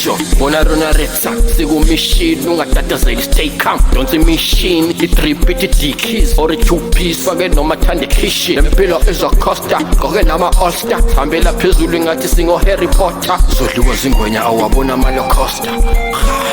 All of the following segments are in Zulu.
Sure, bona rona retsa sikumishini, ungatatazeli, stay calm, donsa imishini, i-drip ithi dickies or i-two piece, fake noma thanda ekhishi, lempilo izocosta, gqoke nama-all-star, hambela phezulu ingathi singo-Harry Potter, zodliwa zingwenya, awabona amalocosta,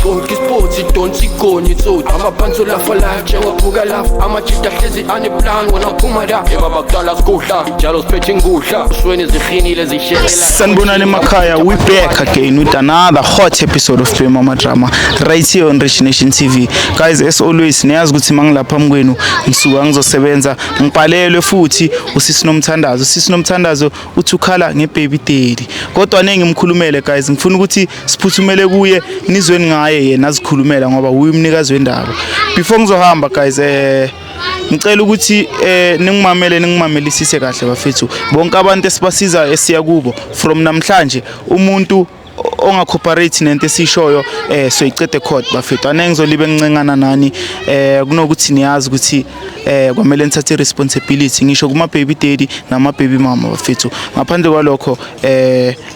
konke isipotsi idonsa igoni itsoti, amapantsula for life njengophuka lapha, amajita hlezi aneplan, wona phuma la ebaba kudala sigudla njalo siphethe ingudla usweni zihinile zishelela. Sanibonani emakhaya, we back again with another hot episode of Baby Mama Drama right here on Rich Nation TV. Guys, as always, niyazi ukuthi mangilapha phambi kwenu ngisuka ngizosebenza, ngibhalelwe futhi usisi Nomthandazo. Usisi Nomthandazo uthi ukhala ngebaby daddy. Kodwa nengimkhulumele guys, ngifuna ukuthi siphuthumele kuye nizweni ngaye yena azikhulumela ngoba uyi umnikazi wendaba. Before ngizohamba guys, ngicela ukuthi ningimamele, ningimamelisise kahle bafethu. Bonke abantu esibasiza esiya kubo from namhlanje, umuntu ongacooperate nento esishoyo soyicede court bafethu. Ane ngizolibe ngincengana nani, kunokuthi niyazi ukuthi kwamele nithathe responsibility, ngisho kuma baby daddy nama baby mama bafethu. Ngaphandle kwalokho,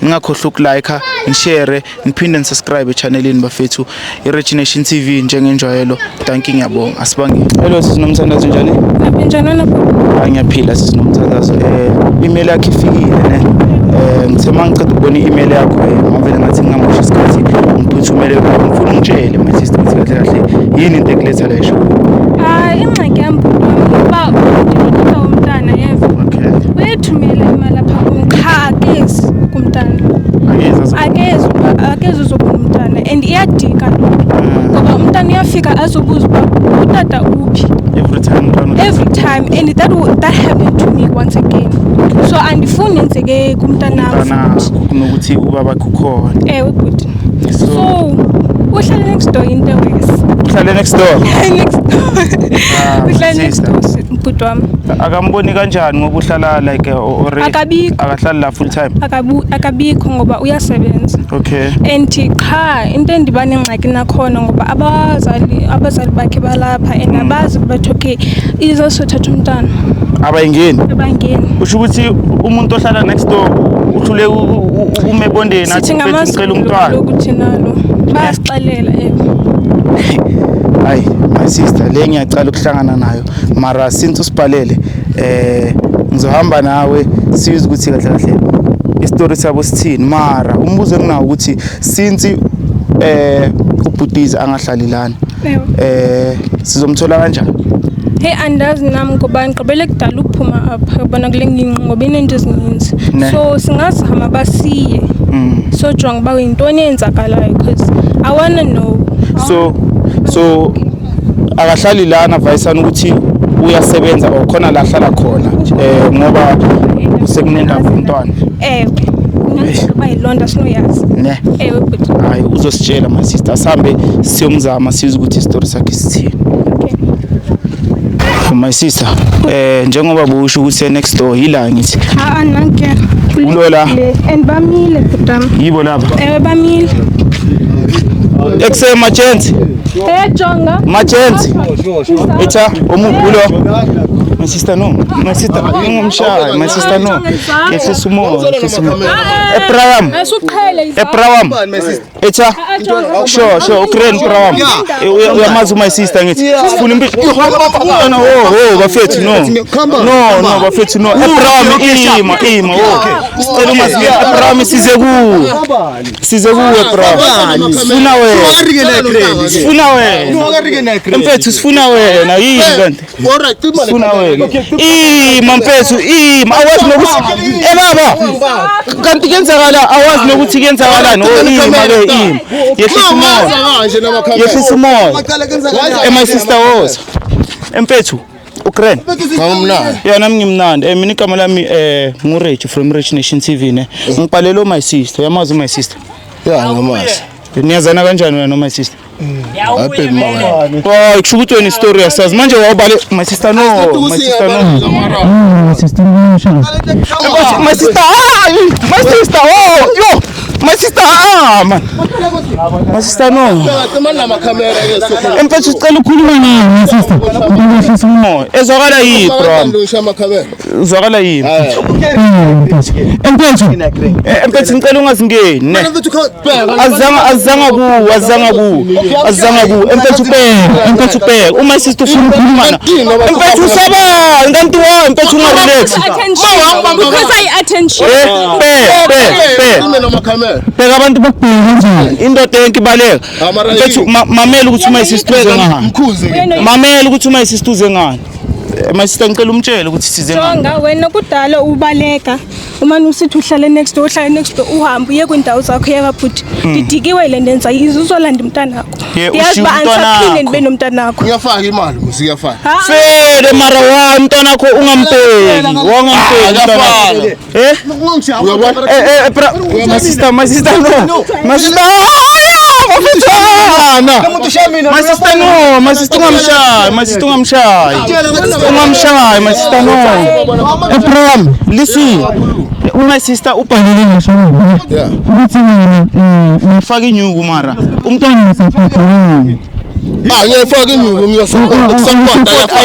ningakhohlwa ukulike, nishare, niphinde nisubscribe echannelini bafethu, i-Rich Nation TV njengenjwayelo. Thank you, ngiyabonga, asibange. Hello sisi Nomthandazo, njani? Njani wena? Hayi, ngiyaphila sisi Nomthandazo. Email yakho ifikile ne. Ngithe mangiceda ukubona i-email yakho, ngavele ngathi ngingamosha isikhathi, ngiphuthumele kuwe. Ngifuna ungitshele my sister ukuthi kahle kahle yini into ekuletha la eshow. Ah, ingxaki yam, bhuti wam, uba ndinotata womntana yeva. Uyethumela imali apha kum, qha akezi kumntana. Akezi Akezi uba akezi uzobona umntana and iyadika loo nto. Ngoba umntana uyafika azobuza uba utata uphi. Every time umntwana Every time, and that happened to me once again. So andifuni yenzeke kumntanam umntwana futhi. Kunokuthi ubaba ukhona. Ewe bhuti. So uhlale next door, into ewesi. Uhlale next door. Next door. Ah, Uhlale next sister. door, bhuti wam. Akamboni kanjani ngoba uhlala like already Akabikho. Akahlali la full time. Akabikho ngoba uyasebenza. And qha into endiba nengxaki nakhona ngoba abazali bakhe balapha and abazi bathi okay izosothatha umntana. Abayingeni. Abangeni. Usho ukuthi umuntu ohlala next door uhlule ume ebondeni athi, Sithi "Mfethu, ngicela ngamazulu umntwana." kaloku thina lo bayasixelela, ewe. Hayi my sister, le ngiyacala ukuhlangana nayo, mara since usibhalele, ngizohamba nawe sizwe ukuthi kahle kahle isitori sabo sithini. Mara umbuzo enginawo ukuthi since ubhutiza angahlali lana, sizomthola kanjani? Hey, andazi nam ngoba ndigqibele kudala ukuphuma apha, yabona, kule ngingqi ngoba ineento ezininzi. Ne. So singazama basiye sojonga uba yintoni eyenzakalayo because I wanna know. So akahlali lana vayisana ukuthi uyasebenza or khona la ahlala khona, ngoba sekunendaba umntwana? Ewe, kungenzeka uba yiloo nto, asinoyazi. Ne. Ewe bhuti. Hayi, uzositshela my sister, asihambe siyomzama sizwe ukuthi isitori sakhe sithini. Okay. My sister, njengoba busho ukuthi next door yila, ngithi Ha-a, nanke. Ulo la? And bamile, bhutam. Yibo lapha? Ewe, bamile. Ekuse machenzi. Jonga. Machenzi etha ulo. My sister, no, my sister, ungumshayi my sister, no, yehlisa umoya, yehlisa umoya. Ebraham. Asuqhele. Ebraham etha, sure, ukraine Braham. Uyamazi my sister, ngithi sifuna impilo. No, oh bafethu, no, no, no bafethu, no. Ebraham, ima, ima, oh sicela umazi Ebraham, size kuwe, size kuwe Ebraham, sifuna wena, sifuna wena mfethu, sifuna wena. Yini kanti? Sifuna wena, ima mfethu, ima. Awazi nokuthi ebaba kanti kuyenzakala, awazi nokuthi kuyenzakalani. Oh, ima ke, ima, yehlisa umoya, yehlisa umoya. My sister, woza emfethu, ukraine. Ngumnandi. Ya, nami ngimnandi. Mina igama lami nguRich from Rich Nation TV ne. Ngibhalele my sister. Uyamazi my sister? Ya, ngamazi. Niyazana kanjani wena no my sister? Happy mama. Oh, kusho ukuthi wena istory yasazi. Manje wawubale my sister, no. My sister, no. My sister, no. My sister, ah, my sister, oh, yo. My sister, ah, man. My sister, no. Mfethu, sicela ukukhuluma nawe my sister. Ngiyehlisa umoya. Ezwakala yiphi, bro? Uzwakala yini? Mfethu. Mfethu ngicela ungazingeni ne. Azanga azanga ku azanga ku azanga ku mfethu bheka mfethu bheka uma sister ufuna ukukhuluma na mfethu usaba nkanti wa mfethu ungarelax. Attention. Because I attention. Eh bheka bheka bheka. Bheka abantu bakubheka kanjani indoda yonke ibaleka. Mfethu mamela ukuthi uma sister uze ngani. Mamela ukuthi uma sister uze ngani. My sister ngicela umtshele ukuthi size ngani. Jonga wena kudala ubaleka umane usithi uhlale next door, uhlale next door, uhambe uye kwiindawo zakho yeka bhuti. Ndidikiwe le ndenza ize uzolanda umntanakho. Ye, Ndiyazi ushiye uba andisaphinde umntanakho. ndibe nomntanakho. Ngiyafaka imali musi ngiyafaka. Fede mara wa mntanakho ungampeki, wangampeki mntanakho. Eh? Uyabona? Eh eh bra, my sister, my sister no. My sister. My sister no, my sister ungamshayi, my sister ungamshayi. Ungamshayi, my sister no. Eh bro, listen. My sister ubhalele ngisho Yeah. ukuthi mina ngifaka inyuku mara umntwana ngisaphatha. Ah, ngiyafaka inyuku ngiyasupport.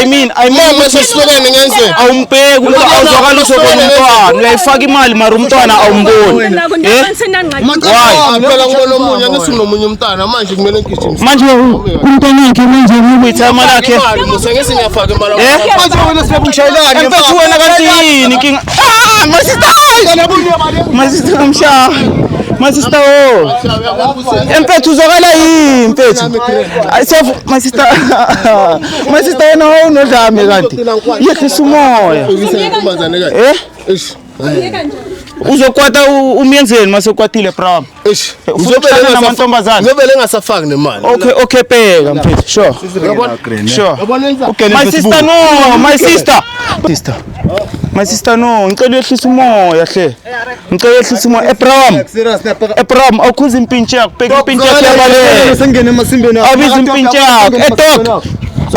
I mean Mama sesihlukene ngenze. Awumbheki umntwana, awuzwakala uzobona umntwana, uyayifaka imali mara umntwana awumboni. Umntanakho Eh? ndiyabansenangxaki. Why? Ah, phela ngibona omunye angithi unomunye umntana manje kumele ngigijime. Manje umntwana wakhe manje ukuyithama lakhe. Imali musa ngisi ngiyafaka imali. Eh? Manje wena sibe ungishayelani? Mfethu wena kanti yini inkinga? Ah, my sister! My sister ngamshaya. My sister oh. Mfethu uzwakala yini mfethu? Ay sef my sister. My sister wena awunodlame kanti. Yehlisa umoya. Intombazane kahle. Eh? Eish. Uzokwata umyenzeni mase ukwatile bra? Eish. Ufuna ukuhlala namantombazane? Ngizobele ngasafaki nemali. Okay, bheka mfethu. Sure. Sure. My sister no, my sister. Sister. My sister no, ngicela uyehlisa umoya hle. Ngicela uyehlisa umoya. Ebram. Ebram, awukhuza impintshi yakho, bheka impintshi yakho yabaleka. Sengene emasimbeni. Abiza impintshi yakho. Etok.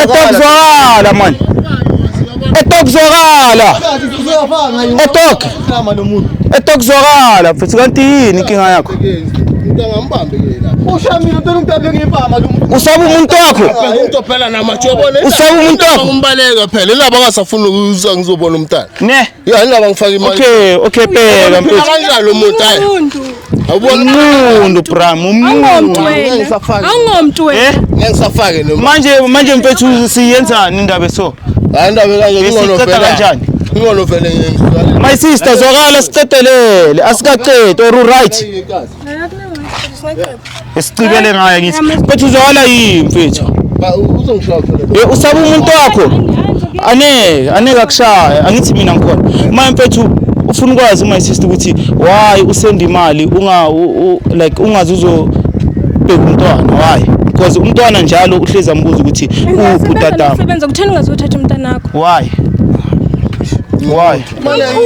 Etok zwakala man. Etok zwakala. Etok. Etok zwakala mfethu kanti yini inkinga yakho? Ngambambe ke lapha. Ushamile uthola umuntu abengempama lo muntu. Usaba umuntu wakho? Phela umuntu phela namatshe yabona. Usaba umuntu wakho? Ngumbaleka phela ilaba angasafuni ukuza ngizobona umntana. Ne. Ya ilaba ngifaka imali. Okay, bheka mfethu. Kanjalo umuntu hayi. Umuntu. Awubona Umuntu bram, umuntu. Awungomntu wena. Awungomntu wena. Eh? ngeke ngisafake nemali. Manje mfethu siyenzani indaba eso? Hayi indaba kanje Bese ngcono iceda vele. kanjani? Ngcono vele ngizwale. My sister zwakala sicedelele, asikaqedi or right. Esicibele ngayo ngithi. Mfethu zwakala yini mfethu? Ba uzongishaya phela. Eh usaba umuntu wakho? Aneke akushaya, angithi mina ngikhona. Manje mfethu ufuna ukwazi my sister ukuthi why usenda imali unga like ungazi uzobheka umntwana why? Because umntwana njalo uhlezi ambuza ukuthi uphi utatam. Sebenza kutheni ungazothatha umntanakho? Why? Why?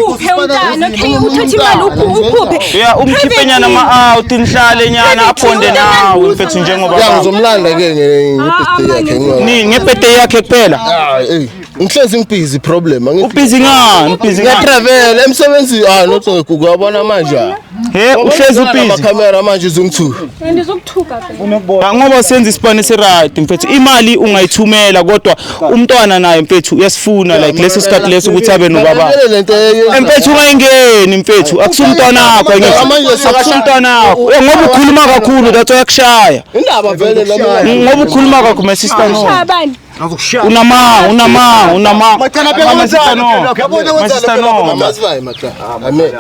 Ukhuphe umntana, okay, uthathe imali ukhuphe. Yeah, umkhiphe nyana ama-out nihlale nyana aphonde nawe mfethu njengoba Ya baba. ngizomlanda ke nge-birthday yakhe ngicela. Ni nge-birthday yakhe kuphela. Ah, eh. Ngihlezi ngibhizi problem angithi. Ubhizi ngani? Ubhizi ngani? Ngiyatravel emsebenzi ah not ngigugu yabona manje. ah. He, uhlezi ubhizi. Amakhamera manje uzongithuka. Ndizokuthuka phela. Ah, ngoba senza isipani esi-right mfethu imali ungayithumela kodwa umntwana naye mfethu uyasifuna like leso sikhathi leso ukuthi abe nobaba. Ngale lento Mfethu ungayingeni mfethu akusumntwana wakho angithi Manje akusumntwana wakho. Eh, ngoba ukhuluma kakhulu that's why yakushaya. Indaba vele lami. Ngoba ukhuluma kakhulu my sister no. Shaya bani? Unama, unama, unama. Macala phela My sister no. Yabona My sister no. Masivaye macala. Amen.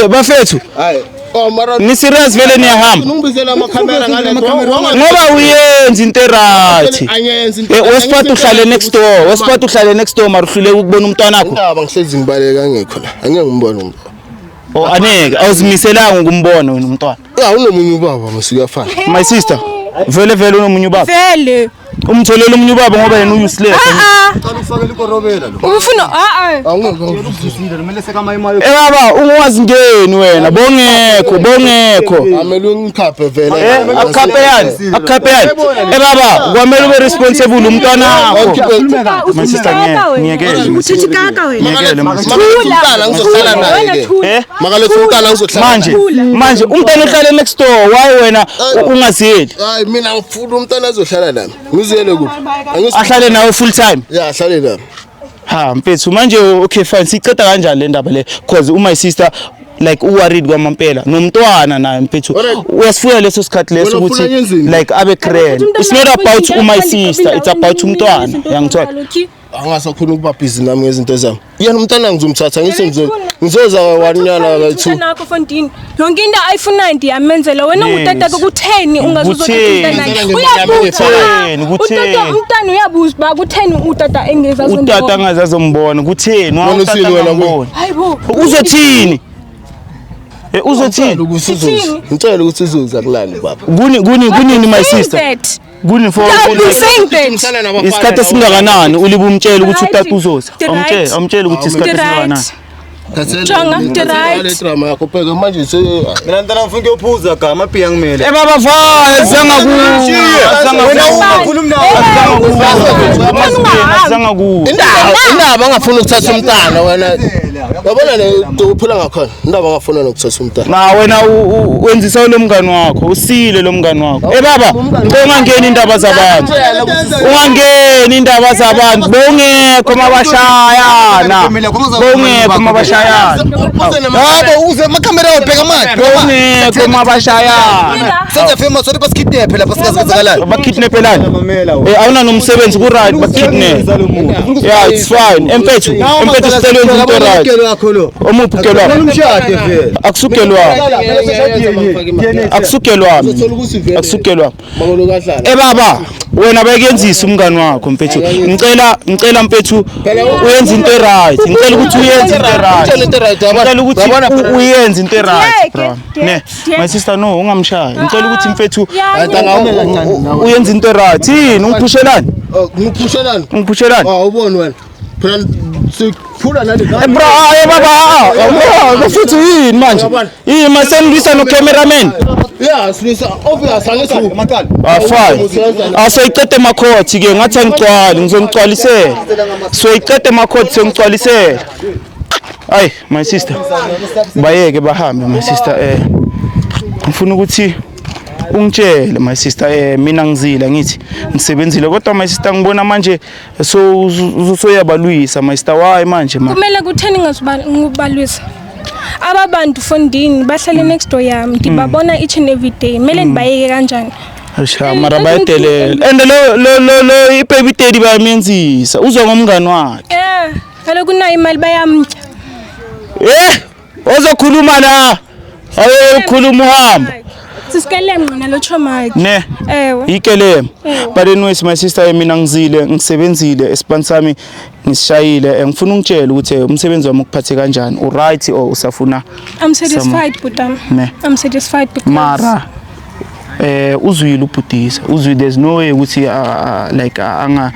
Eh, bafethu Hayi. Oh mara ni serious vele niyahamba ungibizela amakhamera ngale ngoba uyenza into e-right. Anyenza into. Eh, wesiphatha uhlale next door, wesiphatha uhlale next door mara uhluleka ukubona umntwana wakho. Indaba ngihlezi ngibaleka ngekho la. Angeke ngimbone umuntu. Oh aneke awuzimiselanga ukumbona wena umntwana. Ya unomunye ubaba masiyafana. My sister, vele vele unomunye ubaba. Vele. Umtholele omunye ubaba ngoba yena useless. Ah Uqala ukufakela ikorobela lo. ah. Ufuna ah ah. Angeke. Uzizile kumele sekama imayo. Eh baba ungazingeni wena bongekho bongekho. Amele ungikhaphe vele. Eh akukhaphe yani akukhaphe yani. Eh baba kwamele ube responsible umntwana wakho. My sister ngiyekele. Uthithi kaka wena. Ngiyekele my sister. Umntana ngizohlala naye ke. Eh Makalethe umntana ngizohlala. manje manje umntwana uhlale next door why wena ungaziyeli? Hayi mina ngifuna umntana azohlala nami. Ngiziyele kuphi? Angisi Ahlale nawe full time. Ya ahlale nami. Ha mfethu, manje okay fine, siceda kanjani le ndaba le? Cause uma sister like uworried kwamampela nomntwana naye mfethu uyasifuya leso sikhathi leso Wena ufuna ukuthi ngenzeni? like abe grand. It's not about my sister, it's about umntwana, yangithola. Angasakhona ukuba busy nami ngezinto zami. Yena umntana ngizomthatha ngithi ngizoza wanyana ka-2. Nakho fondini, yonke into ayifunayo ndiyamenzela. Wena ungutata, kutheni ungazuzothatha Kutheni? umntanakhe? Uyabuza. Kutheni? Kutheni? Utata, umntana uyabuza uba kutheni utata engeza. Utata angaze azombona, kutheni? Wena Utata uthini wena kuye? angamboni. Hayibo. Uzothini? Uzothini? Ukuthi uzoza. Sithini? Ngitshela ukuthi uzoza kulani baba. Kuni kuni kunini my sister? That. Kuni for I've been saying that. Isikhathi esingakanani ulibe umtshela ukuthi utata uzoza? Right. Awumtshela, awumtshela ukuthi isikhathi esingakanani? Right. Jonga, right. Le drama yakho bheka manje se Mina ntana ngifuna ukuyophuza gama amabhiya ngimele. Eh baba va, azangaku. Wena ungakhulumi nawe. Azangaku. Indaba angafuni ukuthatha umntana wena. Yabona le uphila ngakhona. Indaba angafuna nokuthatha umntana. Na wena wenzisa lo mngani wakho, usile lo mngani wakho. Eh baba, ungangeni indaba zabantu. Ungangeni indaba zabantu. Bongekho mabashayana. Bongekho mabashayana. Yabo uze amakhamera wabheka manje. Bongekho mabashayana. Senze famous wathi basikidnap lapha sikazenzakalani. Bakidnapelani? Eh, awuna nomsebenzi, ku right bakidnap. Yeah, it's fine. Emfethu, emfethu, sicela wenze into right. Umkelo wakho lo. Omuphi ukelo wakho? Umshade vele. Akusukelo wakho. Akusukelo wami. Uzothola ukuthi vele Akusukelo wami. Makoloku adlala. Eh baba, wena bekuyenzisa umngani wakho mfethu. Ngicela mfethu uyenze into right. Ngicela ukuthi uyenze into right. Ngitshela into right, yabona. Ngicela ukuthi Yabona phela. uyenze into right, Ngeke, bro. Ne, ngeke. my sister, no, ungamshayi. Ngicela ukuthi mfethu Yeah. uyenze into right. Yini ungiphushelani? Oh, ngiphushelani? Ungiphushelani? Ah, uboni wena. Phela siphula nale. Eh bro, eh baba, ah, futhi yini manje? Yini masenilwisa no cameraman? Yeah, silisa obvious angithi. Ah fine. Ah, soyiqede emakhothi ke, ngathi angigcwali, ngizongigcwalisela. Soyiqede emakhothi, sengigcwalisela. Ay, my sister. Bayeke bahambe my sister eh. Ngifuna ukuthi ungitshele my sister, mina ngizila ngithi ngisebenzile, kodwa my sister ngibona manje so soyabalwisa my sister, why manje ma? Kumele kutheni ngikubalwisa? Aba bantu fondini bahlale next door yami, ndibabona each and every day. Kumele ndibayeke kanjani? Sha, mara bayadelela and lo i-baby daddy bayamenzisa, uzwa ngomngani wakhe. Eh, kaloku nayo imali, bayamtya. Eh, ozokhuluma la. Ayokhuluma uhamba. Sisikelemnqa nalo chomakhe. Ne. Ewe. Ikelema. Ewe. But anyways my sister, mina ngizile, ngisebenzile, esipani sami ngisishayile. Ngifuna ungitshele ukuthi umsebenzi wami ukuphathe kanjani, u right or usafuna? I'm satisfied, butam. Ne. I'm satisfied because Mara uzwile ubhudisa, uzwile, there's no way ukuthi like anga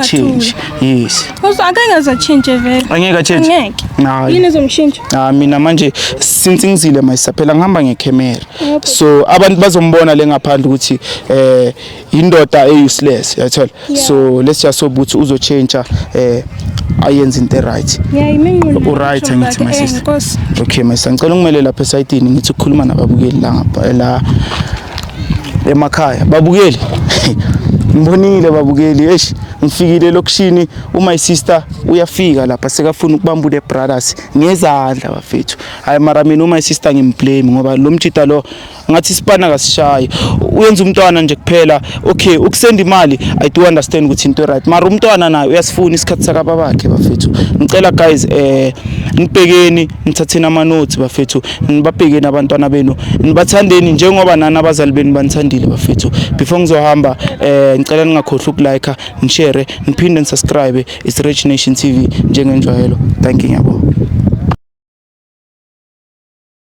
change, yes. Uzo akake azatshintshe vele. Angeke achange. Angeke. Hayi. Yini ezomshintsha? Ah, mina manje since ngizile my sister, phela ngihamba ngecamera, so abantu bazombona le ngaphandle ukuthi indoda e-useless, yathola. So let's just hope ukuthi uzochange, ayenze into right. Yeah, imenqondo. U-right angithi, my sister? Nkosi. Okay my sister, ngicela ungimele lapha esayitini, ngithi ukukhuluma nababukeli la ngapha la emakhaya. Babukeli, ngibonile babukeli, eish, ngifikile elokishini, uma sister uyafika lapha sekafuna ukubamba the brothers ngezandla bafethu. Hayi, mara mina uma sister ngimblame ngoba lo mjita lo ngathi isipana kasishayi, uyenza umntwana nje kuphela. Okay, ukusenda imali, I do understand ukuthi into right, mara umntwana naye uyasifuna isikhathi sakababakhe bafethu. Ngicela guys, nibhekeni, nithatheni ama notes bafethu, nibabhekeni abantwana benu, nibathandeni njengoba nani abazali benu banithandile bafethu. Before ngizohamba, ngicela ningakhohlwa ukulike, nishare, niphinde nisubscribe. It's Rich Nation TV njengenjwayelo. Thank you, ngiyabonga.